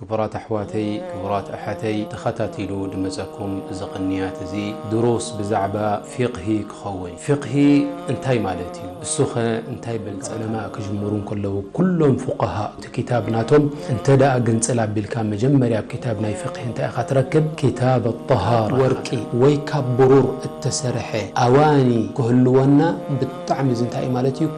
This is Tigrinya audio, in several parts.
ክቡራት ኣሕዋተይ፣ ክቡራት ኣሓተይ፣ ተኸታቲሉ ድመጸኩም እዚ ቅንያት እዚ ድሩስ ብዛዕባ ፊቕሂ ክኸውን። ፊቕሂ እንታይ ማለት እዩ? እሱኸ እንታይ በል? ዑለማ ክጅምሩ እንከለዉ ኩሎም ፉቃሃ እቲ ኪታብ ናቶም እንተ ደኣ ግንጽል ኣቢልካ መጀመርያ ኣብ ኪታብ ናይ ፊቕሂ እንታይ ኢኻ ትረክብ? ኪታብ ኣጠሃራ። ወርቂ ወይ ካብ ብሩር እተሰርሐ ኣዋኒ ክህልወና ብጣዕሚ እዚ እንታይ እዩ ማለት እዩ?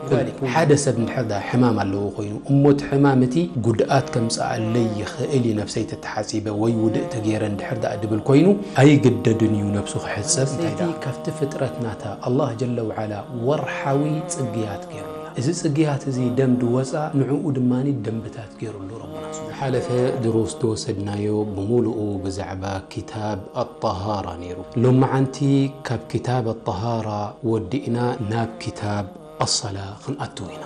ሓደ ሰብ እንድሕር ደኣ ሕማም ኣለዎ ኮይኑ እሞ እቲ ሕማም እቲ ጉድኣት ከምጽኣለይ ይኽእል እዩ ነብሰይ ተተሓጺበ ወይ ውድእ ተገይረ እንድሕር ደኣ ድብል ኮይኑ ኣይግደድን እዩ ነብሱ ክሕጸብ። እንታይ ደኣ ካብቲ ፍጥረት ናታ ኣላህ ጀለ ወዓላ ወርሓዊ ጽግያት ገይሩላ። እዚ ጽግያት እዚ ደም ድወጻ ንዕኡ ድማ ደንብታት ገይሩሉ ረቡና። ዝሓለፈ ድሩስ ዝወሰድናዮ ብምሉኡ ብዛዕባ ኪታብ ኣጠሃራ ነይሩ። ሎመዓንቲ ካብ ኪታብ ኣጠሃራ ወዲእና ናብ ኪታብ ኣሰላ ክንኣትው ኢና።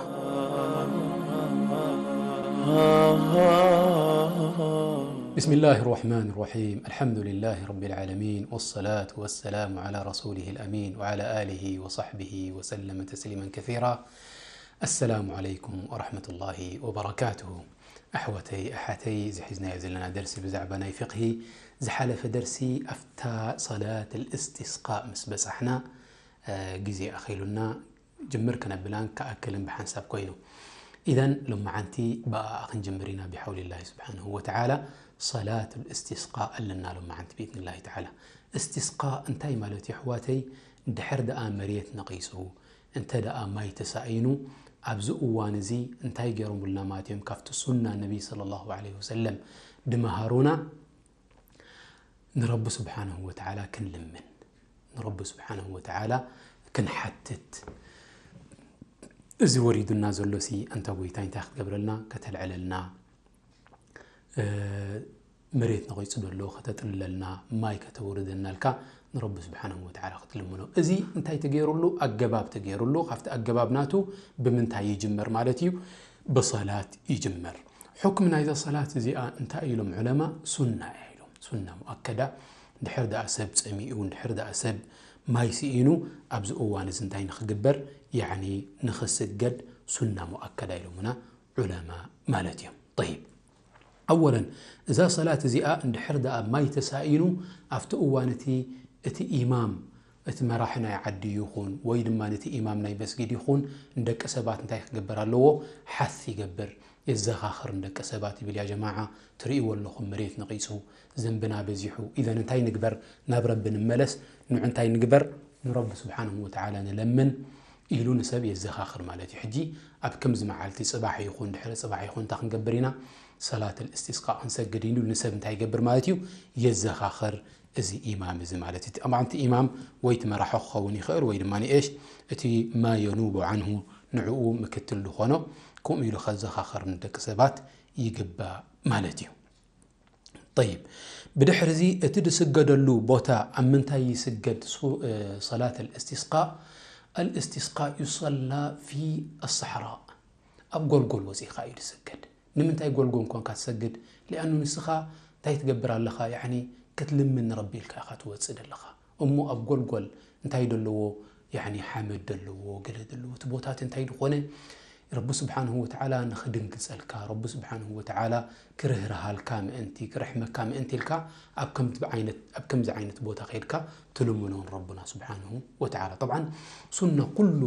بسم الله الرحمن الرحيم. الحمد لله رب العالمين، والصلاة والسلام على رسوله الأمين، وعلى آله وصحبه وسلم تسليما كثيرا. السلام عليكم ورحمة الله وبركاته. ኣሕዋተይ ኣሓተይ፣ እዚ ሒዝናዮ ዘለና ደርሲ ብዛዕባ ናይ ፊቕሂ። ዝሓለፈ ደርሲ ኣብታ ሰላት እልእስቲስቃእ ምስ በጻሕና፣ እ፣ ግዜ ኣኺሉና ጅምር ከነብላን ክኣክልን ብሓንሳብ ኮይኑ። ኢዘን ሎመዓንቲ ብኣኣ ክንጅምር ኢና ብሓውሊላሂ ስብሓንሁ ወተዓላ። ሰላት እልእስቲስቃእ ኣለና ሎመዓንቲ ብኢዝኒላሂ ተዓላ። እስቲስቃእ እንታይ ማለት እዩ ኣሕዋተይ? እንድሕር ደኣ መሬት ነቒጹ፣ እንተ ደኣ ማይ ተሳኢኑ፣ ኣብዚ እዋን እዚ እንታይ ገይሮምልና ማለት እዮም? ካብቲ ሱና ነቢ ሰለላሁ ዐለይሂ ወሰለም ድመሃሩና፣ ንረቢ ስብሓንሁ ወተዓላ ክንልምን፣ ንረቢ ስብሓንሁ ወተዓላ ክንሓትት፣ እዚ ወሪዱና ዘሎሲ ኣንታ ጎይታይ እንታይ ክትገብረልና? ከተልዕለልና፣ እ፣ መሬት ነቒጹ ደሎ ከተጥልለልና፣ ማይ ከተውርደልና ኢልካ ንረቢ ስብሓንሁ ወተዓላ ክትልምኖ። እዚ እንታይ ተገይሩሉ? ኣገባብ ተገይሩሉ። ካብቲ ኣገባብ ናቱ ብምንታይ ይጅመር ማለት እዩ? ብሰላት ይጅመር። ሕክም ናይዛ ሰላት እዚኣ እንታይ ኢሎም ዑለማ? ሱና እያ ኢሎም። ሱና ሙኣከዳ። እንድሕር ደኣ ሰብ ጸሚኡ፣ እንድሕር ደኣ ሰብ ማይ ስኢኑ፣ ኣብዚ እዋን እዚ እንታይ ንኽግበር? ያዕኒ ንኽስገድ ሱና ሙኣከዳ ኢሎምና ዑለማ ማለት እዮም። ጠይብ፣ ኣወለን እዛ ሰላት እዚኣ እንድሕር ደኣ ማይ ተሳኢኑ፣ ኣብቲ እዋን እቲ፣ እቲ ኢማም፣ እቲ መራሒ ናይ ዓዲ ይኹን ወይ ድማ ነቲ ኢማም ናይ መስጊድ ይኹን ንደቂ ሰባት እንታይ ክገብር ኣለዎ? ሓስ ይገብር፣ የዘኻኽር ንደቂ ሰባት ይብል፣ ያ ጀማዓ ትርእይዎ ኣለኹም መሬት ነቒጹ፣ ዘንብና በዚሑ፣ ኢዘን እንታይ ንግበር? ናብ ረቢ ንመለስ፣ ንዑ እንታይ ንግበር? ንረቢ ስብሓንሁ ወተዓላ ንለምን ኢሉ ንሰብ የዘኻኽር ማለት እዩ። ሕጂ ኣብ ከምዚ መዓልቲ ጽባሕ ይኹን ድሕሪ ጽባሕ ይኹን እንታይ ክንገብር ኢና? ሰላት እልእስቲስቃእ ክንሰግድ ኢሉ ንሰብ እንታይ ይገብር ማለት እዩ? የዘኻኽር እዚ ኢማም እዚ ማለት እዩ። ጠብዓን እቲ ኢማም ወይ እቲ መራሒ ክኸውን ይኽእል ወይ ድማ ንኤሽ እቲ ማ የኑቡ ዓንሁ ንዕኡ ምክትል ዝኾኖ ከምኡ ኢሉ ከዘኻኽር ንደቂ ሰባት ይግባእ ማለት እዩ። ጠይብ፣ ብድሕሪ እዚ እቲ ዝስገደሉ ቦታ ኣብ ምንታይ ይስገድ ሱ-፣ እ፣ ሰላት ኣልእስቲስቃእ? ኣልእስቲስቃእ ዩሰላ ፊ ኣሰሕራእ፣ ኣብ ጎልጎል ወፂእኻ እዩ ዝስገድ። ንምንታይ ጎልጎል ኮንካ ትሰግድ? ሊኣኑ ንስኻ እንታይ ትገብር ኣለኻ? ያዕኒ ክትልምን ንረቢ ኢልካ ኢኻ ትወፅእ ዘለኻ። እሞ ኣብ ጎልጎል እንታይ ደለዎ? ያዕኒ ሓመድ ደለዎ፣ ገለ ደለዎ። እቲ ቦታት እንታይ ድኾነ ረቢ ስብሓንሁ ወተዓላ ንኽድንግጸልካ፣ ረቢ ስብሓንሁ ወተዓላ ክርህርሃልካ ምእንቲ፣ ክርሕመካ ምእንቲ ኢልካ ኣብ ከምዚ ዓይነት፣ ኣብ ከምዚ ዓይነት ቦታ ኸይድካ ትልምኖ ንረብና ስብሓንሁ ወተዓላ። ጠብዓን ሱና ኩሉ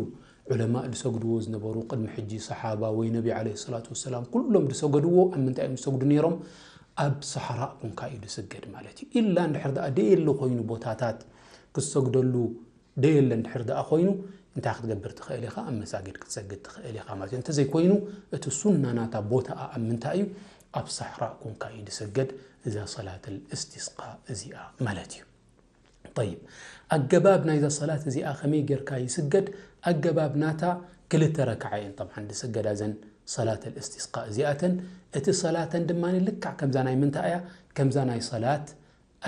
ዑለማእ ዝሰግድዎ ዝነበሩ ቅድሚ ሕጂ ሰሓባ ወይ ነቢ ዓለይሂ ሰላቱ ወሰላም ኩሎም ዝሰገድዎ ኣብ ምንታይ እዮም ዝሰግዱ ነይሮም? ኣብ ሰሕራእ ኮንካ እዩ ዝስገድ ማለት እዩ። ኢላ እንድሕር ደኣ ደየለ ኮይኑ ቦታታት ክትሰግደሉ ደየለ እንድሕር ደኣ ኮይኑ እንታይ ክትገብር ትኽእል ኢኻ? ኣብ መሳግድ ክትሰግድ ትኽእል ኢኻ ማለት እዩ። እንተዘይኮይኑ እቲ ሱና ናታ ቦታኣ ኣብ ምንታይ እዩ? ኣብ ሰሕራእ ኮንካ እዩ ዝስገድ እዛ ሰላት እልእስቲስቃእ እዚኣ ማለት እዩ። ጠይብ፣ ኣገባብ ናይዛ ሰላት እዚኣ ከመይ ጌርካ ይስገድ? ኣገባብ ናታ ክልተ ረክዓ እየን ጠብዓን ዝስገዳ እዘን ሰላት ኣልእስቲስቃእ እዚኣተን። እቲ ሰላተን ድማ ልክዕ ከምዛ ናይ ምንታይ እያ? ከምዛ ናይ ሰላት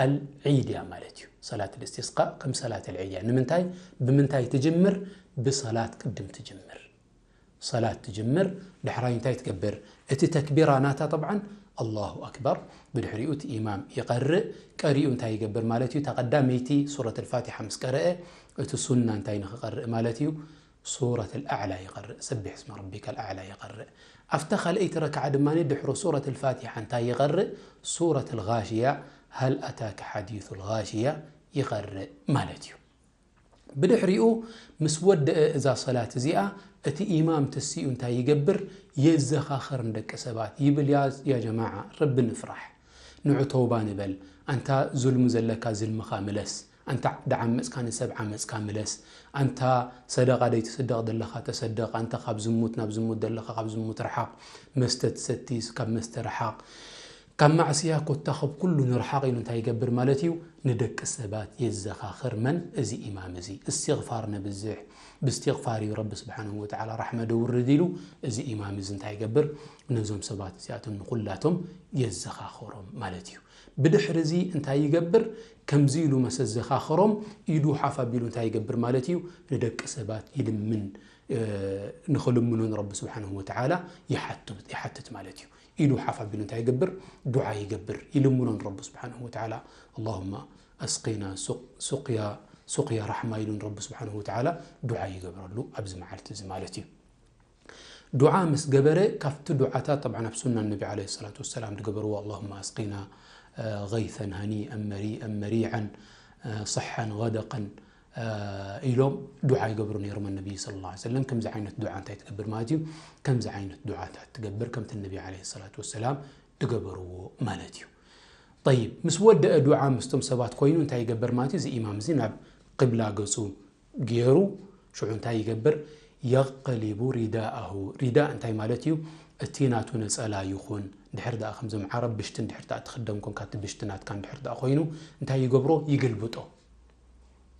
ኣልዒድ እያ ማለት እዩ። ሰላት ኣልእስቲስቃእ ከም ሰላት ኣልዒድ እያ። ንምንታይ? ብምንታይ ትጅምር? ብሰላት ቅድም ትጅምር። ሰላት ትጅምር፣ ድሕራይ እንታይ ትገብር? እቲ ተክቢራ ናታ ጠብዓን ኣላሁ ኣክበር፣ ብድሕሪኡ እቲ ኢማም ይቐርእ፣ ቀሪኡ እንታይ ይገብር ማለት እዩ? እታ ቀዳመይቲ ሱረት ኣልፋቲሓ ምስ ቀረአ፣ እቲ ሱና እንታይ ንኽቐርእ ማለት እዩ? ሱረት ኣልኣዕላ ይቐርእ፣ ሰቢሕ እስመ ረቢከ ኣልኣዕላ ይቐርእ። ኣብታ ካልኣይቲ ረክዓ ድማ ድሕሪ ሱረት ኣልፋቲሓ እንታይ ይቐርእ? ሱረት ኣልጋሽያ፣ ሃል ኣታከ ሓዲሱ ኣልጋሽያ ይቐርእ ማለት እዩ። ብድሕሪኡ ምስ ወደአ እዛ ሰላት እዚኣ እቲ ኢማም ተሲኡ እንታይ ይገብር? የዘኻኽር ንደቂ ሰባት ይብል። ያ ጀማዓ ረቢ ንፍራሕ፣ ንዑ ተውባ ንበል። ኣንታ ዙልሚ ዘለካ ዝልምኻ ምለስ፣ ኣንታ ደዓመፅካ ንሰብ ዓመፅካ ምለስ፣ ኣንታ ሰደቃ ደይ ትስደቕ ዘለኻ ተሰደቕ፣ ኣንታ ካብ ዝሙት ናብ ዝሙት ዘለኻ ካብ ዝሙት ርሓቕ፣ መስተ ትሰቲ ካብ መስተ ርሓቕ፣ ካብ ማዕስያ ኮታ ካብ ኩሉ ንርሓቕ ኢሉ እንታይ ይገብር ማለት እዩ? ንደቂ ሰባት የዘኻኽር። መን? እዚ ኢማም እዚ። እስትግፋር ነብዝሕ፣ ብእስትግፋር እዩ ረቢ ስብሓንሁ ወተዓላ ራሕመ ደውርድ ኢሉ። እዚ ኢማም እዚ እንታይ ይገብር? ነዞም ሰባት እዚኣቶም ንኹላቶም የዘኻኽሮም ማለት እዩ። ብድሕሪ እዚ እንታይ ይገብር? ከምዚ ኢሉ መሰ ዘኻኽሮም ኢዱ ሓፍ ኣቢሉ እንታይ ይገብር ማለት እዩ? ንደቂ ሰባት ይልምን፣ ንኽልምኑ ንረቢ ስብሓንሁ ወተዓላ ይሓትት ማለት እዩ። ኢዱ ሓፍ ኣቢሉ እንታይ ይገብር? ዱዓ ይገብር፣ ይልምኖ ንረቢ ስብሓንሁ ወተዓላ። ኣላሁማ ኣስቂና ሱቅያ ራሕማ ኢሉ ንረቢ ስብሓንሁ ወተዓላ ዱዓ ይገብረሉ ኣብዚ መዓልቲ እዚ ማለት እዩ። ዱዓ ምስ ገበረ ካብቲ ዱዓታት፣ ጠብዓን ኣብ ሱና ነቢ ዓለይሂ ሰላቱ ወሰላም ዝገበርዎ ኣላሁማ ኣስቂና ገይተን ሃኒአን መሪአን መሪዓን ሰሓን ገደቀን ኢሎም ዱዓ ይገብሩ ነይሮም። ነቢ ስለ ላ ሰለም ከምዚ ዓይነት ዱዓ እንታይ ትገብር ማለት እዩ? ከምዚ ዓይነት ዱዓታት ትገብር ከምቲ ነቢ ዓለይሂ ሰላቱ ወሰላም ዝገበርዎ ማለት እዩ። ጠይብ፣ ምስ ወደአ ዱዓ ምስቶም ሰባት ኮይኑ እንታይ ይገብር ማለት እዩ? እዚ ኢማም እዚ ናብ ቅብላ ገፁ ገይሩ ሽዑ እንታይ ይገብር? የቅሊቡ ሪዳኣሁ። ሪዳ እንታይ ማለት እዩ? እቲ ናቱ ነፀላ ይኹን፣ ድሕር ደኣ ከምዞም ዓረብ ብሽቲ እንድሕር ደኣ ትኽደን ኮንካ እቲ ብሽቲ ናትካ እንድሕር ደኣ ኮይኑ እንታይ ይገብሮ? ይግልብጦ።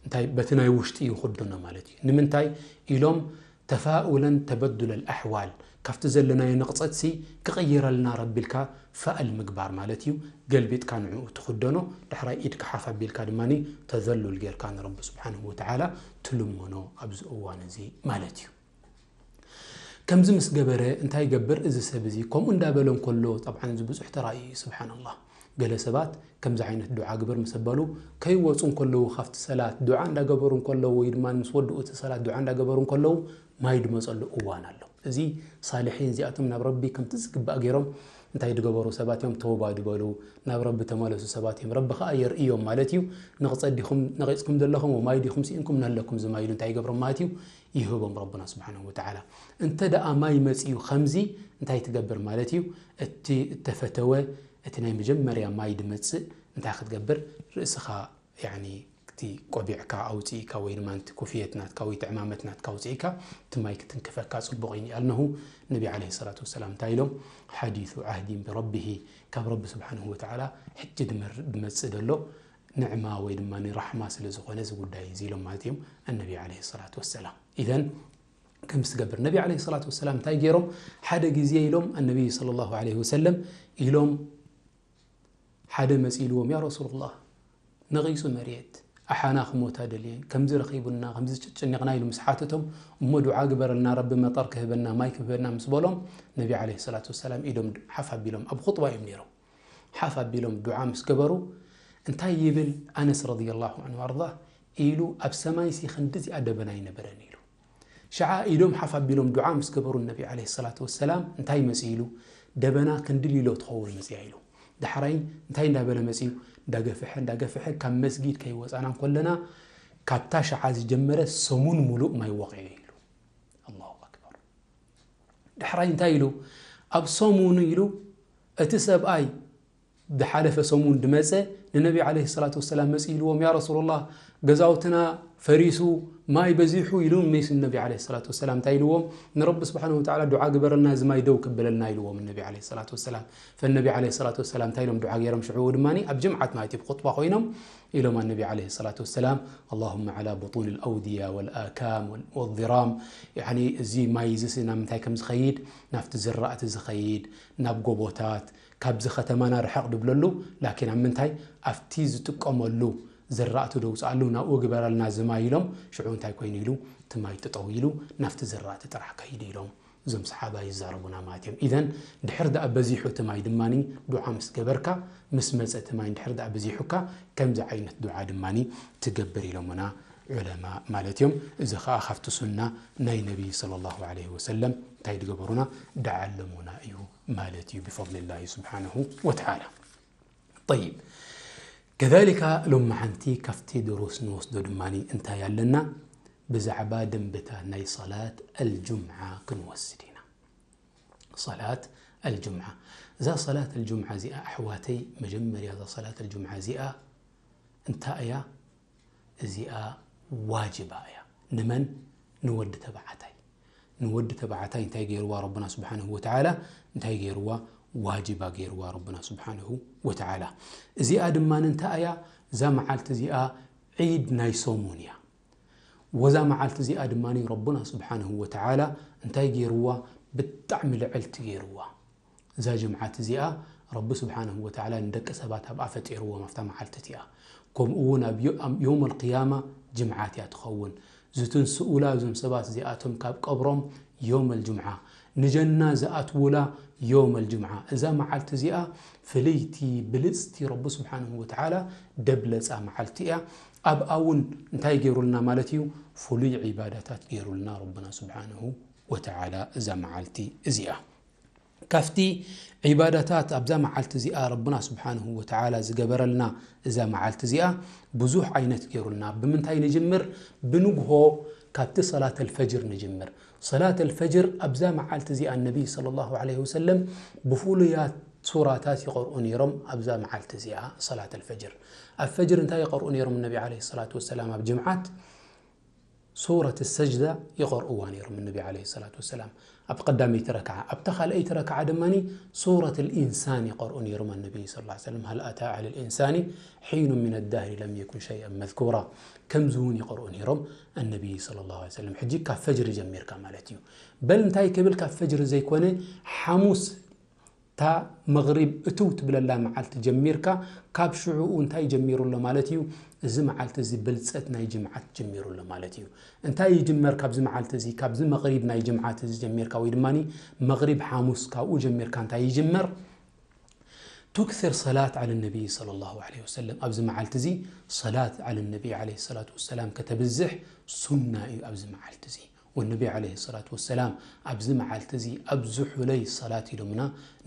እንታይ በቲ ናይ ውሽጢ ይኹድኖ ማለት እዩ። ንምንታይ ኢሎም? ተፋኡለን ተበዱለል ኣሕዋል፣ ካብቲ ዘለናዮ ንቕፀትሲ ክቕይረልና ረቢ ኢልካ ፈኣል ምግባር ማለት እዩ። ገልቢጥካ ንዕኡ ትኹደኖ፣ ዳሕራይ ኢድካ ሓፍ ኣቢልካ ድማ ተዘሉል ጌርካ ንረቢ ስብሓንሁ ወተዓላ ትልምኖ ኣብዚ እዋን እዚ ማለት እዩ። ከምዚ ምስ ገበረ እንታይ ይገብር እዚ ሰብ እዚ? ከምኡ እንዳበለ እንከሎ፣ ጠብዓን እዚ ብዙሕ ተራእዩ እዩ። ስብሓንላህ፣ ገለ ሰባት ከምዚ ዓይነት ዱዓ ግበር ምስ ኣበሉ ከይወፁ እንከለዉ፣ ካብቲ ሰላት ዱዓ እንዳገበሩ እንከለዉ፣ ወይ ድማ ምስ ወድኡ እቲ ሰላት ዱዓ እንዳገበሩ እንከለዉ ማይ ድመፀሉ እዋን ኣሎ። እዚ ሳልሒን እዚኣቶም ናብ ረቢ ከምቲ ዝግባእ ገይሮም እንታይ ድገበሩ ሰባት እዮም? ተውባ ድበሉ፣ ናብ ረቢ ተመለሱ ሰባት እዮም። ረቢ ከዓ የርእዮም ማለት እዩ። ንቕፀ ዲኹም ነቒፅኩም ዘለኹም፣ ማይ ዲኹም ስኢንኩም፣ ነለኩም ዝማይ ኢሉ እንታይ ይገብሮም ማለት እዩ? ይህቦም ረብና ስብሓንሁ ወተዓላ። እንተ ደኣ ማይ መፂኡ ከምዚ እንታይ ትገብር ማለት እዩ? እቲ እተፈተወ፣ እቲ ናይ መጀመርያ ማይ ድመፅእ እንታይ ክትገብር? ርእስኻ ያኒ እቲ ቆቢዕካ ኣውፂእካ ወይ ድማ እቲ ኮፍየት ናትካ ወይ እቲ ዕማመት ናትካ ኣውፂእካ እቲ ማይ ክትንክፈካ ፅቡቕ እዩ። ኣልነሁ ነቢ ዓለይሂ ሰላቱ ወሰላም እንታይ ኢሎም? ሓዲሱ ዓህዲን ብረቢሂ፣ ካብ ረቢ ስብሓንሁ ወተዓላ ሕጂ ድመር-፣ ድመፅእ ዘሎ ንዕማ ወይ ድማ ራሕማ ስለ ዝኾነ እዚ ጉዳይ እዚ ኢሎም ማለት እዮም ኣነቢ ዓለይሂ ሰላቱ ወሰላም። ኢዘን ከምዚ ትገብር ነቢ ዓለይሂ ሰላቱ ወሰላም እንታይ ገይሮም? ሓደ ግዜ ኢሎም ኣነቢ ሰለላሁ ዓለይሂ ወሰለም ኢሎም ሓደ መፂ ኢልዎም፣ ያ ረሱሉላህ፣ ነቒፁ መሬት፣ ኣሓና ክሞታ ደልየን፣ ከምዚ ረኺቡና፣ ከምዚ ተጨኒቕና ኢሉ ምስ ሓተቶም፣ እሞ ዱዓ ግበረልና፣ ረቢ መጠር ክህበና፣ ማይ ክህበና ምስ በሎም፣ ነቢ ዓለይሂ ሰላቱ ወሰላም ኢዶም ሓፍ ኣቢሎም፣ ኣብ ኹጥባ እዮም ነይሮም። ሓፍ ኣቢሎም ዱዓ ምስ ገበሩ፣ እንታይ ይብል ኣነስ ረዲየላሁ ዐንሁ ወኣርዳህ ኢሉ፣ ኣብ ሰማይሲ ክንድዚኣ ደበና ኣይነበረን ኢሉ። ሽዓ ኢዶም ሓፍ ኣቢሎም ዱዓ ምስ ገበሩ ነቢ ዓለይሂ ሰላቱ ወሰላም እንታይ መፂኡ ኢሉ? ደበና ክንዲ ሊሎ ትኸውን መፂኣ ኢሉ። ዳሕራይ እንታይ እንዳበለ መፂኡ? እንዳገፍሐ እንዳገፍሐ ካብ መስጊድ ከይወፃና እንከለና ካብታ ሽዓ ዝጀመረ ሰሙን ሙሉእ ማይ ወቒዑ ኢሉ። ኣላሁ ኣክበር። ዳሕራይ እንታይ ኢሉ? ኣብ ሰሙኑ ኢሉ እቲ ሰብኣይ ዝሓለፈ ሰሙን ድመፀ ንነቢ ዓለይሂ ሰላቱ ወሰላም መፂ ኢልዎም፣ ያ ረሱሉላህ፣ ገዛውትና ፈሪሱ፣ ማይ በዚሑ ኢሉ፣ ምስ ነቢ ዓለይሂ ሰላቱ ወሰላም እንታይ ኢልዎም? ንረቢ ስብሓነሁ ወተዓላ ዱዓ ግበረልና፣ እዚ ማይ ደው ከበለልና ኢልዎም ነቢ ዓለይሂ ሰላቱ ወሰላም። ፈነቢ ዓለይሂ ሰላቱ ወሰላም እንታይ ኢሎም ዱዓ ገይሮም? ሽዑ ድማ ኣብ ጅምዓት ማለት እዩ፣ ብኹጥባ ኮይኖም ኢሎም ኣነቢ ዓለይሂ ሰላቱ ወሰላም፣ اللهم على بطون الأودية والآكام والضرام، ያኒ እዚ ማይ እዚ ናብ ምንታይ ከም ዝኸይድ፣ ናብቲ ዝራእቲ ዝኸይድ፣ ናብ ጎቦታት፣ ካብዚ ከተማና ርሕቕ ድብለሉ፣ ላኪን ኣብ ምንታይ? ኣብቲ ዝጥቀመሉ ዝራእቲ ደውፅኣሉ ናብኡ ግበረልና እዚ ማይ ኢሎም፣ ሽዑ እንታይ ኮይኑ ኢሉ? እቲ ማይ ጠጠው ኢሉ ናብቲ ዝራእቲ ጥራሕ ከይዱ ኢሎም እዞም ሰሓባ ይዛረቡና ማለት እዮም። ኢዘን ድሕር ደኣ በዚሑ እቲ ማይ ድማኒ ዱዓ ምስ ገበርካ፣ ምስ መፀ እቲ ማይ ድሕር ደኣ በዚሑካ ከምዚ ዓይነት ዱዓ ድማኒ ትገብር ኢሎምና ዑለማ ማለት እዮም። እዚ ኸዓ ካብቲ ሱና ናይ ነቢ ሰለላሁ ዐለይሂ ወሰለም እንታይ ድገበሩና? ድዓለሙና እዩ ማለት እዩ ብፈድሊላሂ ስብሓነሁ ወተዓላ። ጠይብ፣ ከዛሊካ ሎሚ ሓንቲ ካብቲ ድሩስ ንወስዶ ድማ እንታይ ኣለና? ብዛዕባ ደንብታት ናይ ሰላት ኣልጁምዓ ክንወስድ ኢና። ሰላት ኣልጁምዓ። እዛ ሰላት ኣልጁምዓ እዚኣ ኣሕዋተይ፣ መጀመርያ እዛ ሰላት ኣልጁምዓ እዚኣ እንታይ እያ? እዚኣ ዋጅባ እያ። ንመን? ንወዲ ተባዕታይ። ንወዲ ተባዕታይ እንታይ ገይርዋ ረቡና ስብሓንሁ ወተዓላ? እንታይ ገይርዋ? ዋጅባ ገይርዋ ረቡና ስብሓንሁ ወተዓላ። እዚኣ ድማ እንታይ እያ? እዛ መዓልቲ እዚኣ ዒድ ናይ ሰሙን እያ። ወዛ መዓልቲ እዚኣ ድማ ረቡና ስብሓንሁ ወተዓላ እንታይ ገይርዋ? ብጣዕሚ ልዕልቲ ገይርዋ። እዛ ጅምዓት እዚኣ ረቢ ስብሓንሁ ወተዓላ ንደቂ ሰባት ኣብኣ ፈጢርዎም ኣብታ መዓልቲ እቲኣ። ከምኡ እውን ኣብ ዮ-፣ ኣብ ዮም ኣልቅያማ ጅምዓት እያ ትኸውን። ዝትንስኡላ እዞም ሰባት እዚኣቶም ካብ ቀብሮም ዮም ኣልጅምዓ። ንጀና ዝኣትዉላ ዮም ኣልጅምዓ። እዛ መዓልቲ እዚኣ ፍልይቲ ብልጽቲ ረቢ ስብሓንሁ ወተዓላ ደብለጻ መዓልቲ እያ። ኣብኣ እውን እንታይ ገይሩልና ማለት እዩ? ፍሉይ ዒባዳታት ገይሩልና ረብና ስብሓንሁ ወተዓላ እዛ መዓልቲ እዚኣ። ካብቲ ዒባዳታት ኣብዛ መዓልቲ እዚኣ ረብና ስብሓንሁ ወተዓላ ዝገበረልና እዛ መዓልቲ እዚኣ ብዙሕ ዓይነት ገይሩልና። ብምንታይ ንጅምር? ብንግሆ ካብቲ ሰላት ኣልፈጅር ንጅምር። ሰላት ኣልፈጅር ኣብዛ መዓልቲ እዚኣ ነቢ ሰለላሁ ዐለይሂ ወሰለም ብፍሉያት ሱራታት ይቐርኡ ነይሮም። ኣብዛ መዓልቲ እዚኣ ሰላት ኣልፈጅር፣ ኣብ ፈጅር እንታይ ይቐርኡ ነይሮም ነቢ ዐለይሂ ሰላቱ ወሰላም? ኣብ ጅምዓት ሱረት ሰጅዳ ይቐርእዋ ነይሮም ነቢ ዐለይሂ ሰላቱ ወሰላም። ኣብ ቀዳመይቲ ረክዓ፣ ኣብታ ካልኣይቲ ረክዓ ድማ ሱረት ልኢንሳን ይቐርኡ ነይሮም ነቢ ሰለላሁ ዐለይሂ ወሰለም። ሀል ኣታ ዐለ ልኢንሳኒ ሒኑ ሚነ ዳህሪ ለም የኩን ሸይአን መዝኩራ። ከምዚ እውን ይቐርኡ ነይሮም ኣነቢ ሰለላሁ ዐለይሂ ወሰለም። ሕጂ ካብ ፈጅሪ ጀሚርካ ማለት እዩ። በል እንታይ ክብል ካብ ፈጅሪ ዘይኮነ ሓሙስ እታ መቕሪብ እትው ትብለላ መዓልቲ ጀሚርካ፣ ካብ ሽዑኡ እንታይ ጀሚሩ ኣሎ ማለት እዩ? እዚ መዓልቲ እዚ ብልጸት ናይ ጅምዓት ጀሚሩ ኣሎ ማለት እዩ። እንታይ ይጅመር ካብዚ መዓልቲ እዚ? ካብዚ መቕሪብ ናይ ጅምዓት እዚ ጀሚርካ፣ ወይ ድማ መቕሪብ ሓሙስ ካብኡ ጀሚርካ እንታይ ይጅመር? ቱክሲር ሰላት ዐለ ነቢይ ሰለላሁ ዐለይሂ ወሰለም። ኣብዚ መዓልቲ እዚ ሰላት ዐለ ነቢይ ዐለይሂ ሰላቱ ወሰላም ከተብዝሕ ሱና እዩ ኣብዚ መዓልቲ እዚ። ወነቢ ዐለይሂ ሰላቱ ወሰላም ኣብዚ መዓልቲ እዚ ኣብዝሑለይ ሰላት ኢሎምና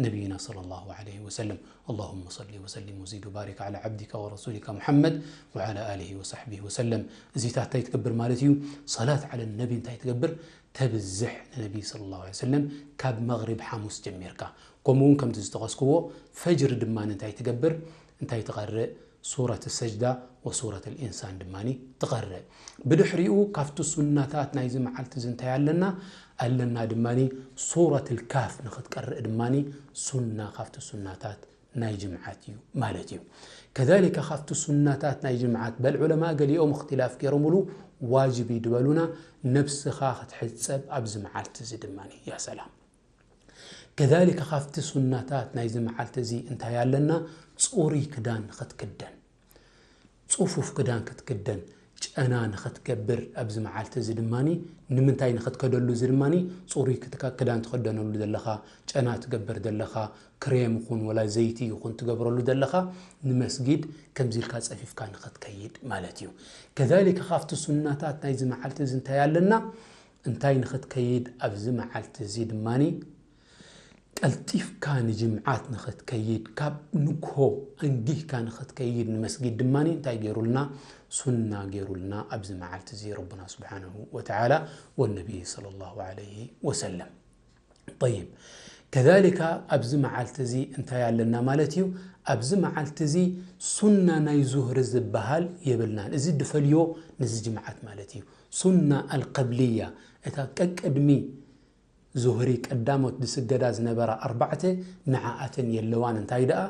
ነቢይና ሰለላሁ ዐለይሂ ወሰለም። اللهم صل وسلم وزد وبارك على عبدك ورسولك محمد وعلى آله وصحبه وسلم። እዚታት እንታይ ትገብር ማለት እዩ? ሰላት ዐለ ነቢ እንታይ ትገብር? ተብዝሕ ንነቢ ሰለላሁ ዐለይሂ ወሰለም ካብ መቕሪብ ሓሙስ ጀሚርካ። ከምኡ እውን ከምቲ ዝጠቐስክዎ ፈጅር ድማ እንታይ ትገብር? እንታይ ትቐርእ? ሱረት ሰጅዳ ወሱረት ልኢንሳን ድማ ትቐርእ። ብድሕሪኡ ካብቲ ሱናታት ናይዚ መዓልቲ እዚ እንታይ ኣለና? ኣለና ድማ ሱረት ልካፍ ንኽትቀርእ ድማ ሱና ካብቲ ሱናታት ናይ ጅምዓት እዩ ማለት እዩ። ከዛሊከ ካብቲ ሱናታት ናይ ጅምዓት በል ዑለማ ገሊኦም እኽትላፍ ገይሮምሉ ዋጅብ እዩ ዝበሉና ነብስኻ ክትሕጸብ ኣብዚ መዓልቲ እዚ ድማ። ያ ሰላም። ከዛሊከ ካብቲ ሱናታት ናይዚ መዓልቲ እዚ እንታይ ኣለና? ጽሩይ ክዳን ንኽትክደን፣ ጽፉፍ ክዳን ክትክደን፣ ጨና ንኽትገብር ኣብዚ መዓልቲ እዚ ድማ። ንምንታይ ንኽትከደሉ እዚ ድማ? ጽሩይ ክትካ-፣ ክዳን ትኽደነሉ ዘለኻ፣ ጨና ትገብር ዘለኻ፣ ክሬም ይኹን ወላ ዘይቲ ይኹን ትገብረሉ ዘለኻ፣ ንመስጊድ ከምዚ ኢልካ ጸፊፍካ ንኽትከይድ ማለት እዩ። ከዛሊከ ካብቲ ሱናታት ናይዚ መዓልቲ እዚ እንታይ ኣለና? እንታይ ንኽትከይድ ኣብዚ መዓልቲ እዚ ድማ? ቀልጢፍካ ንጅምዓት ንኽትከይድ፣ ካብ ንግሆ ኣንጊህካ ንኽትከይድ ንመስጊድ ድማ እንታይ ገይሩልና? ሱና ገይሩልና ኣብዚ መዓልቲ እዚ ረቡና ስብሓንሁ ወተዓላ ወነቢይ ሰለላሁ ዐለይሂ ወሰለም። ጠይብ፣ ከዛሊካ ኣብዚ መዓልቲ እዚ እንታይ ኣለና ማለት እዩ? ኣብዚ መዓልቲ እዚ ሱና ናይ ዙህሪ ዝበሃል የብልናን። እዚ ድፈልዮ ነዚ ጅምዓት ማለት እዩ። ሱና ኣልቀብልያ፣ እታ ቀቅድሚ ዙህሪ ቀዳሞት ዝስገዳ ዝነበራ ኣርባዕተ ንዓኣተን የለዋን። እንታይ ደኣ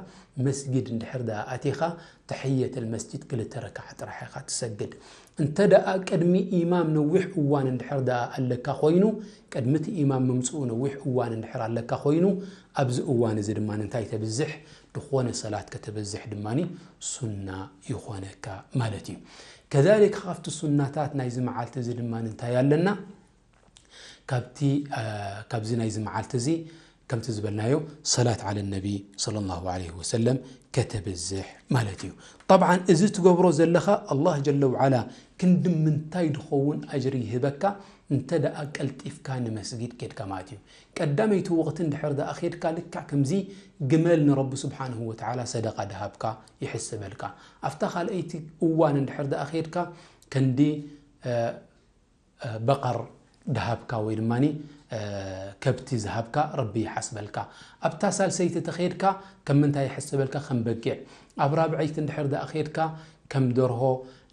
መስጊድ እንድሕር ደኣ ኣቲኻ ተሕየተል መስጂድ ክልተ ረክዓ ጥራሕ ኢኻ ትሰግድ። እንተ ደኣ ቅድሚ ኢማም ነዊሕ እዋን እንድሕር ደኣ ኣለካ ኮይኑ፣ ቅድሚ እቲ ኢማም ምምጽኡ ነዊሕ እዋን እንድሕር ኣለካ ኮይኑ፣ ኣብዚ እዋን እዚ ድማ እንታይ ተብዝሕ? ዝኾነ ሰላት ከተብዝሕ ድማ ሱና ይኾነካ ማለት እዩ። ከዛሊክ ካብቲ ሱናታት ናይዚ መዓልቲ እዚ ድማ እንታይ ኣለና? ካብቲ፣ አ፣ ካብዚ ናይዚ መዓልቲ እዚ ከምቲ ዝበልናዮ ሰላት ዓለ ነቢ ሰለላሁ ዐለይሂ ወሰለም ከተብዝሕ ማለት እዩ። ጠብዓን እዚ ትገብሮ ዘለኻ ኣላህ ጀለ ወዓላ ክንዲ ምንታይ ድኸውን ኣጅሪ ይህበካ እንተ ደኣ ቀልጢፍካ ንመስጊድ ኬድካ ማለት እዩ። ቀዳመይቲ ወቕቲ እንድሕር ደኣ ኬድካ ልክዕ ከምዚ ግመል ንረቢ ስብሓንሁ ወተዓላ ሰደቓ ድሃብካ ይሕሰበልካ። ኣብታ ካልኣይቲ እዋን እንድሕር ደኣ ኬድካ ከንዲ በቐር ድሃብካ ወይ ድማ ከብቲ ዝሃብካ ረቢ ይሓስበልካ። ኣብታ ሳልሰይቲ ተኸድካ ከም ምንታይ ይሕሰበልካ? ከም በጊዕ። ኣብ ራብዐይቲ እንድሕር ደኣ ከድካ ከም ደርሆ፣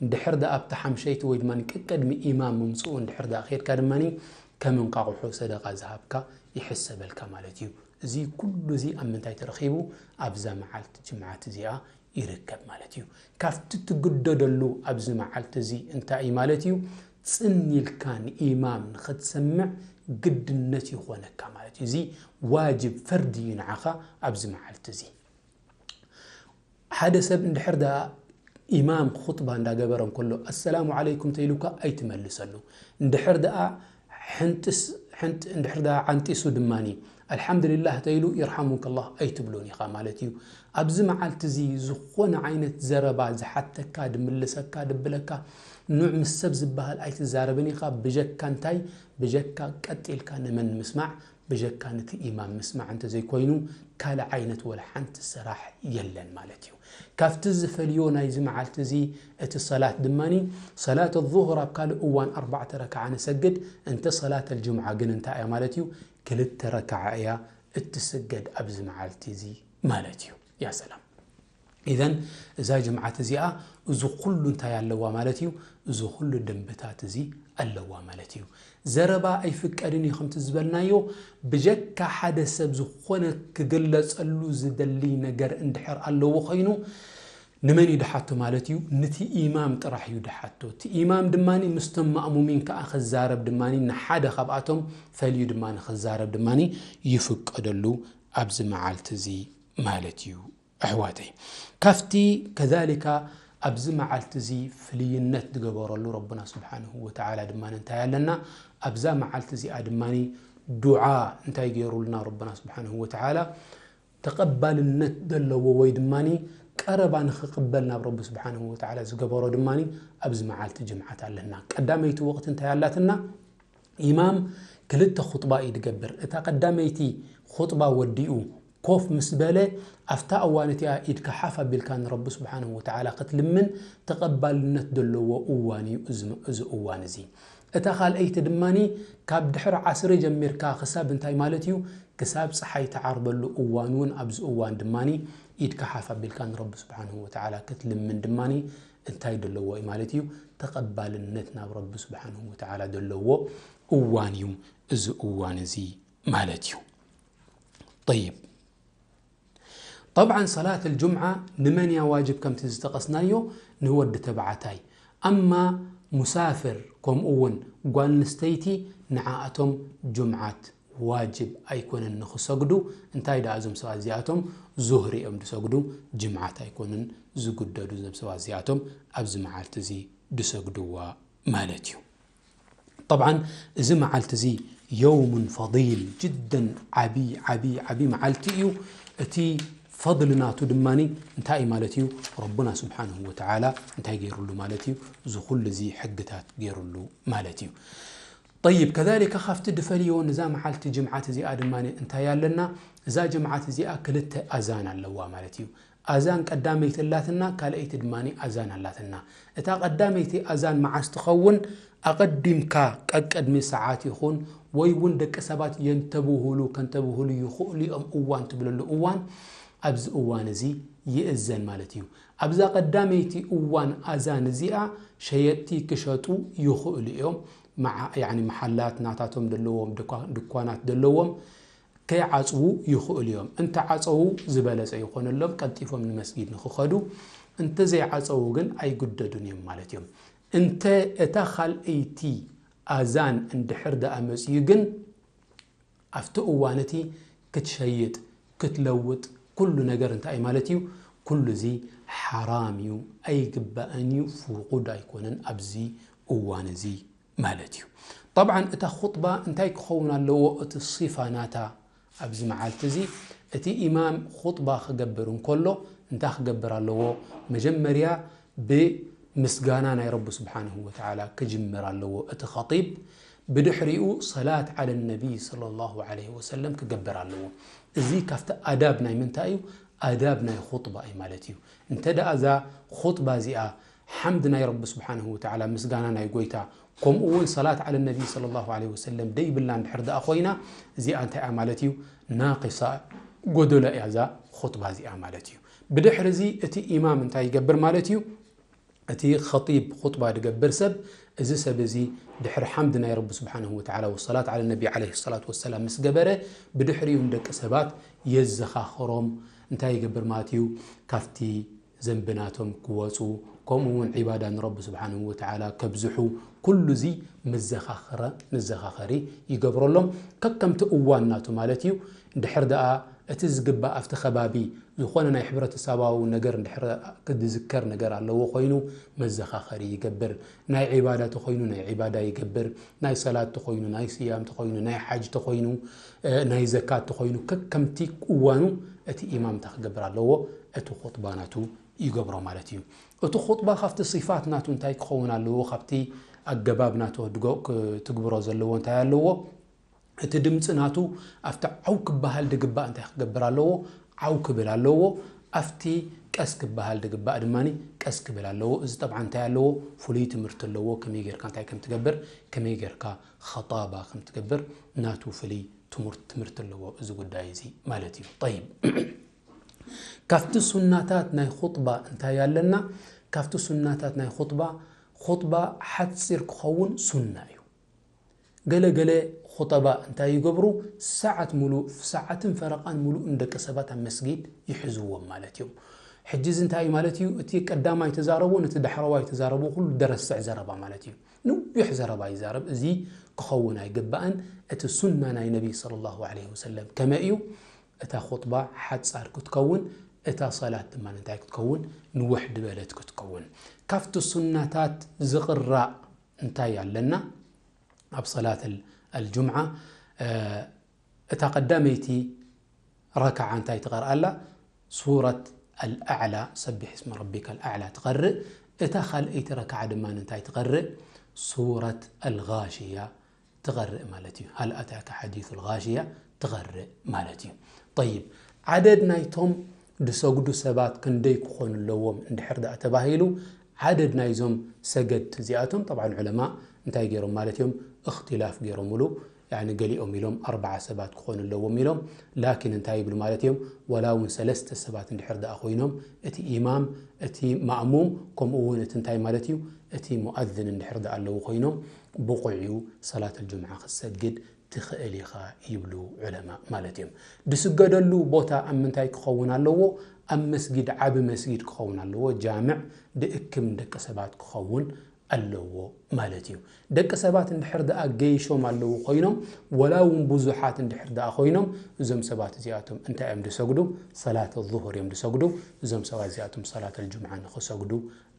እንድሕር ደኣ ኣብታ ሓምሸይቲ ወይ ድማ ቅቅድሚ ኢማም ምምፅኡ እንድሕር ደኣ ከድካ ድማ ከም እንቃቑሖ ሰደቃ ዝሃብካ ይሕሰበልካ ማለት እዩ። እዚ ኩሉ እዚ ኣብ ምንታይ ተረኺቡ? ኣብዛ መዓልቲ ጅምዓት እዚኣ ይርከብ ማለት እዩ። ካብቲ ትግደደሉ ኣብዚ መዓልቲ እዚ እንታይ እዩ ማለት እዩ? ጽን ኢልካ ንኢማም ንኽትሰምዕ ግድነት ይኾነካ ማለት እዩ። እዚ ዋጅብ ፈርዲ እዩ ንዓኻ ኣብዚ መዓልቲ እዚ። ሓደ ሰብ እንድሕር ደኣ ኢማም ኹጥባ እንዳገበረ እንከሎ ኣሰላሙ ዓለይኩም ተኢሉካ ኣይትመልሰሉ። እንድሕር ደኣ ሕንጥስ ሕንጥ እንድሕር ደኣ ዓንጢሱ ድማኒ ኣልሓምዱሊላህ ተኢሉ ይርሓሙከላህ ኣይትብሎን ኢኻ ማለት እዩ። ኣብዚ መዓልቲ እዚ ዝኾነ ዓይነት ዘረባ ዝሓተካ ድምልሰካ ድብለካ ኑዕ ምስ ሰብ ዝበሃል ኣይትዛረብን ኢኻ። ብጀካ እንታይ? ብጀካ ቀጥ ኢልካ ንመን ምስማዕ? ብጀካ ነቲ ኢማም ምስማዕ እንተዘይኮይኑ ካልእ ዓይነት ወላ ሓንቲ ስራሕ የለን ማለት እዩ። ካብቲ ዝፈልዮ ናይዚ መዓልቲ እዚ እቲ ሰላት ድማኒ ሰላት ዙሁር ኣብ ካልእ እዋን ኣርባዕተ ረክዓ ንሰግድ፣ እንተ ሰላት ኣልጅምዓ ግን እንታይ እያ ማለት እዩ? ክልተ ረክዓ እያ እትስገድ ኣብዚ መዓልቲ እዚ ማለት እዩ። ያ ሰላም። ኢዘን እዛ ጅምዓት እዚኣ እዚ ኩሉ እንታይ ኣለዋ ማለት እዩ? እዚ ኩሉ ደንብታት እዚ ኣለዋ ማለት እዩ። ዘረባ ኣይፍቀድን እዩ ከምቲ ዝበልናዮ። ብጀካ ሓደ ሰብ ዝኾነ ክግለጸሉ ዝደሊ ነገር እንድሕር ኣለዎ ኮይኑ ንመን እዩ ድሓቶ ማለት እዩ? ንቲ ኢማም ጥራሕ እዩ ድሓቶ። እቲ ኢማም ድማ ምስቶም ማእሙሚን ከዓ ክዛረብ ድማ ንሓደ ካብኣቶም ፈልዩ ድማ ክዛረብ ድማ ይፍቀደሉ ኣብዚ መዓልቲ እዚ ማለት እዩ። ኣሕዋተይ ካብቲ ከዛሊካ ኣብዚ መዓልቲ እዚ ፍልይነት ዝገበረሉ ረብና ስብሓንሁ ወተዓላ ድማ እንታይ ኣለና? ኣብዛ መዓልቲ እዚኣ ድማ ዱዓ እንታይ ገይሩልና ረብና ስብሓንሁ ወተዓላ? ተቐባልነት ዘለዎ ወይ ድማ ቀረባ ንኽቕበል ናብ ረቢ ስብሓንሁ ወተዓላ ዝገበሮ ድማ ኣብዚ መዓልቲ ጅምዓት ኣለና። ቀዳመይቲ ወቕቲ እንታይ ኣላትና? ኢማም ክልተ ኹጥባ እዩ ድገብር። እታ ቀዳመይቲ ኹጥባ ወዲኡ ኮፍ ምስ በለ ኣብታ እዋን እቲኣ ኢድካ ሓፍ ኣቢልካ ንረቢ ስብሓንሁ ወተዓላ ክትልምን ተቐባልነት ዘለዎ እዋን እዩ እዚ እዋን እዚ። እታ ካልኣይቲ ድማኒ ካብ ድሕሪ ዓስሪ ጀሚርካ ክሳብ እንታይ ማለት እዩ? ክሳብ ፀሓይ ትዓርበሉ እዋን እውን ኣብዚ እዋን ድማኒ ኢድካ ሓፍ ኣቢልካ ንረቢ ስብሓንሁ ወተዓላ ክትልምን ድማኒ እንታይ ዘለዎ እዩ ማለት እዩ? ተቐባልነት ናብ ረቢ ስብሓንሁ ወተዓላ ዘለዎ እዋን እዩ እዚ እዋን እዚ ማለት እዩ። ጠይብ። ጠብዓን ሰላት ኣልጁምዓ ንመን እያ ዋጅብ ከምቲ ዝጠቐስናዮ ንወዲ ተባዕታይ። ኣማ ሙሳፍር ከምኡ እውን ጓል ኣንስተይቲ ንዓኣቶም ጁምዓት ዋጅብ ኣይኮነን ንኽሰግዱ። እንታይ ደኣ እዞም ሰባት እዚኣቶም ዙህሪ እዮም ዝሰግዱ፣ ጅምዓት ኣይኮኑን ዝጉደዱ እዞም ሰባት እዚኣቶም ኣብዚ መዓልቲ እዚ ዝሰግድዋ ማለት እዩ። ጠብዓን እዚ መዓልቲ እዚ የውሙን ፈዲል ጅደን ዓቢ ዓቢ ዓቢ መዓልቲ እዩ። እቲ ፈድል ናቱ ድማ እንታይ እዩ ማለት እዩ? ረቡና ስብሓንሁ ወተዓላ እንታይ ገይሩሉ ማለት እዩ? እዚ ኩሉ እዚ ሕግታት ገይሩሉ ማለት እዩ። ጠይብ ከዛሊከ ካብቲ ድፈልዮ ንዛ መዓልቲ ጅምዓት እዚኣ ድማ እንታይ ኣለና? እዛ ጅምዓት እዚኣ ክልተ ኣዛን ኣለዋ ማለት እዩ። ኣዛን ቀዳመይቲ ኣላትና፣ ካልኣይቲ ድማ ኣዛን ኣላትና። እታ ቀዳመይቲ ኣዛን መዓስ ትኸውን? ኣቐዲምካ ቀቀድሚ ሰዓት ይኹን ወይ እውን ደቂ ሰባት የንተብህሉ ከንተብህሉ ይኽእሉ እዮም እዋን ትብለሉ እዋን ኣብዚ እዋን እዚ ይእዘን ማለት እዩ። ኣብዛ ቀዳመይቲ እዋን ኣዛን እዚኣ ሸየጥቲ ክሸጡ ይኽእሉ እዮም። መዓ- ያዕኒ መሓላት ናታቶም ዘለዎም ድኳ- ድኳናት ዘለዎም ከይዓፅዉ ይኽእሉ እዮም። እንተ ዓፀዉ ዝበለፀ ይኾነሎም፣ ቀልጢፎም ንመስጊድ ንኽኸዱ። እንተ ዘይዓፀዉ ግን ኣይግደዱን እዮም ማለት እዮም። እንተ እታ ካልኣይቲ ኣዛን እንድሕር ደኣ መፅዩ ግን ኣብቲ እዋን እቲ ክትሸይጥ ክትለውጥ ኩሉ ነገር እንታይ ማለት እዩ? ኩሉ እዚ ሓራም እዩ፣ ኣይግባእን እዩ፣ ፍቁድ ኣይኮነን ኣብዚ እዋን እዚ ማለት እዩ። ጠብዓን እታ ኹጥባ እንታይ ክኸውን ኣለዎ? እቲ ሲፋ ናታ ኣብዚ መዓልቲ እዚ እቲ ኢማም ኹጥባ ክገብር እንከሎ እንታይ ክገብር ኣለዎ? መጀመርያ ብምስጋና ናይ ረቢ ስብሓንሁ ወተዓላ ክጅምር ኣለዎ። እቲ ኸጢብ ብድሕሪኡ ሰላት ዓለ ነቢይ ሰለላሁ ዓለይሂ ወሰለም ክገብር ኣለዎ። እዚ ካብቲ ኣዳብ ናይ ምንታይ እዩ? ኣዳብ ናይ ኹጥባ እዩ ማለት እዩ። እንተ ደኣ እዛ ኹጥባ እዚኣ ሓምድ ናይ ረቢ ስብሓንሁ ወተዓላ፣ ምስጋና ናይ ጎይታ፣ ከምኡ እውን ሰላት ዓለ ነቢይ ሰለላሁ ዓለይሂ ወሰለም ደይብላ እንድሕር ደኣ ኮይና፣ እዚኣ እንታይ እያ ማለት እዩ? ናቂሳ፣ ጎደሎ እያ እዛ ኹጥባ እዚኣ ማለት እዩ። ብድሕሪ እዚ እቲ ኢማም እንታይ ይገብር ማለት እዩ? እቲ ኸጢብ ኹጥባ ድገብር ሰብ፣ እዚ ሰብ እዚ ድሕሪ ሓምድ ናይ ረቢ ስብሓንሁ ወተዓላ ወሰላት ዓለ ነቢ ዓለይሂ ሰላቱ ወሰላም ምስ ገበረ፣ ብድሕሪኡ ንደቂ ሰባት የዘኻኽሮም። እንታይ ይገብር ማለት እዩ? ካብቲ ዘንቢ ናቶም ክወፁ፣ ከምኡ እውን ዒባዳ ንረቢ ስብሓንሁ ወተዓላ ከብዝሑ፣ ኩሉ እዚ መዘኻኸረ-፣ መዘኻኸሪ ይገብረሎም። ከከምቲ እዋን ናቱ ማለት እዩ። እንድሕር ደኣ እቲ ዝግባእ ኣብቲ ከባቢ ዝኾነ ናይ ሕብረተሰባዊ ነገር እንድሕር ክዝከር ነገር ኣለዎ ኮይኑ መዘኻኸሪ ይገብር። ናይ ዒባዳ ተኾይኑ ናይ ዒባዳ ይገብር። ናይ ሰላት ተኾይኑ፣ ናይ ስያም ተኾይኑ፣ ናይ ሓጅ ተኾይኑ፣ እ፣ ናይ ዘካት ተኾይኑ፣ ከከምቲ እዋኑ እቲ ኢማም እንታይ ክገብር ኣለዎ? እቲ ኹጥባ ናቱ ይገብሮ ማለት እዩ። እቲ ኹጥባ ካብቲ ሲፋት ናቱ እንታይ ክኸውን ኣለዎ? ካብቲ ኣገባብ ናቱ ድጎ-፣ ክ-፣ ትግብሮ ዘለዎ እንታይ ኣለዎ? እቲ ድምፂ ናቱ ኣብቲ ዓው ክበሃል ድግባእ እንታይ ክገብር ኣለዎ? ዓው ክብል ኣለዎ። ኣብቲ ቀስ ክበሃል ድግባእ ድማ ቀስ ክብል ኣለዎ። እዚ ጠብዓ እንታይ ኣለዎ? ፍሉይ ትምህርቲ ኣለዎ። ከመይ ጌርካ እንታይ ከም ትገብር፣ ከመይ ጌርካ ኸጣባ ከም ትገብር ናቱ ፍሉይ ትምህርት-፣ ትምህርቲ ኣለዎ እዚ ጉዳይ እዚ ማለት እዩ። ጠይብ፣ ካብቲ ሱናታት ናይ ኹጥባ እንታይ ኣለና? ካብቲ ሱናታት ናይ ኹጥባ፣ ኹጥባ ሓፂር ክኸውን ሱና እዩ። ገለ ገለ ኹጠባ እንታይ ይገብሩ? ሰዓት ሙሉእ፣ ሰዓትን ፈረቓን ሙሉእ ንደቂ ሰባት ኣብ መስጊድ ይሕዝዎም ማለት እዮም። ሕጂ እዚ እንታይ እዩ ማለት እዩ? እቲ ቀዳማይ ተዛረቦ ነቲ ዳሕረዋይ ተዛረቦ ኩሉ ደረስዕ ዘረባ ማለት እዩ። ነዊሕ ዘረባ ይዛረብ። እዚ ክኸውን ኣይግባእን። እቲ ሱና ናይ ነቢ ሰለላሁ ዐለይሂ ወሰለም ከመይ እዩ? እታ ኹጥባ ሓጻር ክትከውን፣ እታ ሰላት ድማ እንታይ ክትከውን? ንውሕ ድበለት ክትከውን። ካብቲ ሱናታት ዝቕራእ እንታይ ኣለና? ኣብ ሰላት ኣል-፣ ኣልጁምዓ፣ እ፣ እታ ቀዳመይቲ ረክዓ እንታይ ትቐርእ ኣላ? ሱረት ኣልኣዕላ፣ ሰቢሕ እስመ ረቢከ ኣልኣዕላ ትቐርእ። እታ ካልኣይቲ ረክዓ ድማ እንታይ ትቐርእ? ሱረት ኣልጋሽያ ትቐርእ ማለት እዩ። ሃል ኣታከ ሓዲሱ ኣልጋሽያ ትቐርእ ማለት እዩ። ጠይብ፣ ዓደድ ናይቶም ድሰግዱ ሰባት ክንደይ ክኾኑ ኣለዎም እንድሕር ደኣ ተባሂሉ፣ ዓደድ ናይዞም ሰገድቲ እዚኣቶም፣ ጠብዓን ዑለማ እንታይ ገይሮም ማለት እዮም? እኽትላፍ ገይሮምሉ። ያኒ ገሊኦም ኢሎም ኣርባዓ ሰባት ክኾኑ ኣለዎም ኢሎም። ላኪን እንታይ ይብሉ ማለት እዮም? ዋላ እውን ሰለስተ ሰባት እንድሕር ደኣ ኮይኖም፣ እቲ ኢማም፣ እቲ ማእሙም፣ ከምኡ እውን እቲ እንታይ ማለት እዩ? እቲ ሙኣዝን እንድሕር ደኣ ኣለዉ ኮይኖም፣ ብቑዕ እዩ ሰላት ኣልጁምዓ ክትሰግድ ትኽእል ኢኻ ይብሉ ዑለማ ማለት እዮም። ድስገደሉ ቦታ ኣብ ምንታይ ክኸውን ኣለዎ? ኣብ መስጊድ፣ ዓቢ መስጊድ ክኸውን ኣለዎ። ጃምዕ ድእክብ ንደቂ ሰባት ክኸውን ኣለዎ ማለት እዩ። ደቂ ሰባት እንድሕር ደኣ ገይሾም ኣለዉ ኮይኖም፣ ወላ እውን ብዙሓት እንድሕር ደኣ ኮይኖም፣ እዞም ሰባት እዚኣቶም እንታይ እዮም ድሰግዱ? ሰላት ዙሁር እዮም ድሰግዱ። እዞም ሰባት እዚኣቶም ሰላት ኣልጁምዓ ንኽሰግዱ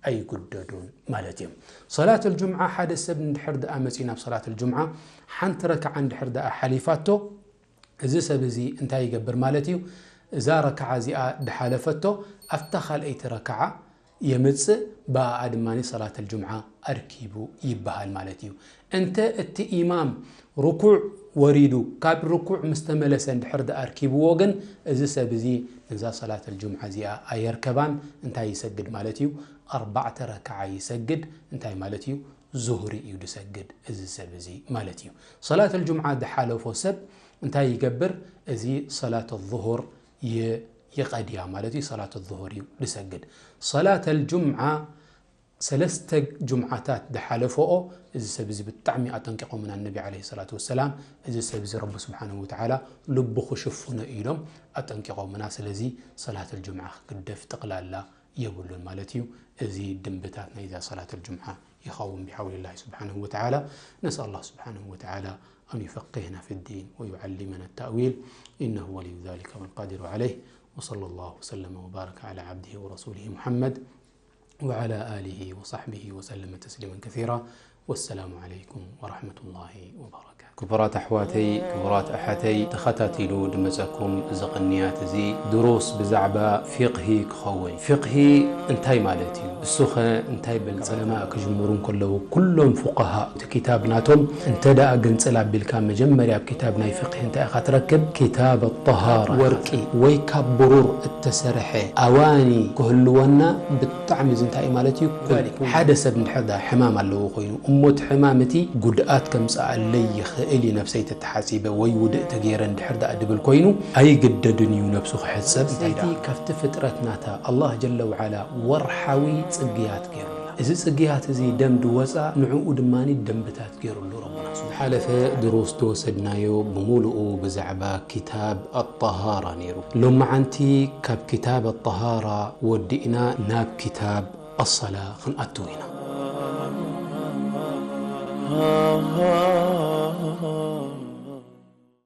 ኣይጉደዱን ማለት እዮም። ሰላት ኣልጁምዓ ሓደ ሰብ እንድሕር ደኣ መጺኡ ናብ ሰላት ኣልጁምዓ ሓንቲ ረክዓ እንድሕር ደኣ ሓሊፋቶ፣ እዚ ሰብ እዚ እንታይ ይገብር ማለት እዩ? እዛ ረክዓ እዚኣ ድሓለፈቶ፣ ኣብታ ካልኣይቲ ረክዓ የምጽእ፣ ብኣኣ ድማ ሰላት ኣልጁምዓ ኣርኪቡ ይበሃል ማለት እዩ። እንተ እቲ ኢማም ርኩዕ ወሪዱ፣ ካብ ርኩዕ ምስ ተመለሰ እንድሕር ደኣ ኣርኪብዎ ግን፣ እዚ ሰብ እዚ ነዛ ሰላት ኣልጁምዓ እዚኣ ኣየርከባን። እንታይ ይሰግድ ማለት እዩ? ኣርባዕተ ረክዓ ይሰግድ። እንታይ ማለት እዩ? ዙህሪ እዩ ድሰግድ እዚ ሰብ እዚ ማለት እዩ። ሰላት ኣልጁምዓ ድሓለፎ ሰብ እንታይ ይገብር? እዚ ሰላት ዙሁር ይ-፣ ይቐድያ ማለት እዩ። ሰላት ዙሁር እዩ ድሰግድ። ሰላት ኣልጁምዓ ሰለስተ ጁምዓታት ድሓለፈኦ፣ እዚ ሰብ እዚ ብጣዕሚ ኣጠንቂቖምና ነቢ ዓለይሂ ሰላቱ ወሰላም፣ እዚ ሰብ እዚ ረቢ ስብሓንሁ ወተዓላ ልቡ ክሽፍኖ ኢሎም ኣጠንቂቖምና። ስለዚ ሰላት ኣልጁምዓ ክግደፍ ጠቕላላ የብሉን ማለት እዩ። እዚ ድንብታት ናይዛ ሰላት ኣልጁምዓ ይኸውን ብሓውሊላሂ ስብሓንሁ ወተዓላ። ነስኣል ኣላህ ስብሓንሁ ወተዓላ أن يفقهنا في الدين ويعلمنا التأويل، إنه ولي ذلك والقادر عليه. وصلى الله وسلم وبارك على عبده ورسوله محمد وعلى آله وصحبه وسلم تسليما كثيرا. والسلام عليكم ورحمة الله وبركاته. ክቡራት ኣሕዋተይ፣ ክቡራት ኣሓተይ፣ ተኸታቲሉ ድመጸኩም እዚ ቅንያት እዚ ድሩስ ብዛዕባ ፊቕሂ ክኸውን። ፊቕሂ እንታይ ማለት እዩ? እሱኸ እንታይ በል? ዑለማ ክጅምሩ እንከለዉ፣ ኩሎም ፉቀሃ እቲ ኪታብ ናቶም እንተ ደኣ ግንጽል ኣቢልካ፣ መጀመርያ ኣብ ኪታብ ናይ ፊቕሂ እንታይ ኢኻ ትረክብ? ኪታብ ኣጠሃራ። ወርቂ ወይ ካብ ብሩር እተሰርሐ ኣዋኒ ክህልወና ብጣዕሚ እዚ እንታይ እዩ ማለት እዩ? ኩል። ሓደ ሰብ እንድሕር ደኣ ሕማም ኣለዎ ኮይኑ፣ እሞ እቲ ሕማም እቲ ጉድኣት ከምጽኣለይ ይኽእል እዩ፣ ነብሰይ ተተሓጺበ ወይ ውድእ ተገይረ እንድሕር ደኣ ድብል ኮይኑ፣ ኣይግደድን እዩ ነብሱ ክሕጸብ። እንታይ ደኣ? ካብቲ ፍጥረት ናታ ኣላህ ጀለ ወዓላ ወርሓዊ ጽግያት ገይሩልና። እዚ ጽግያት እዚ ደም ድወጻ፣ ንዕኡ ድማ ደምብታት ገይሩሉ ረቡና። ዝሓለፈ ድሩስ ዝወሰድናዮ ብምሉኡ ብዛዕባ ኪታብ ኣጠሃራ ነይሩ። ሎመዓንቲ ካብ ኪታብ ኣጠሃራ ወዲእና ናብ ኪታብ ኣሰላ ክንኣትው ኢና።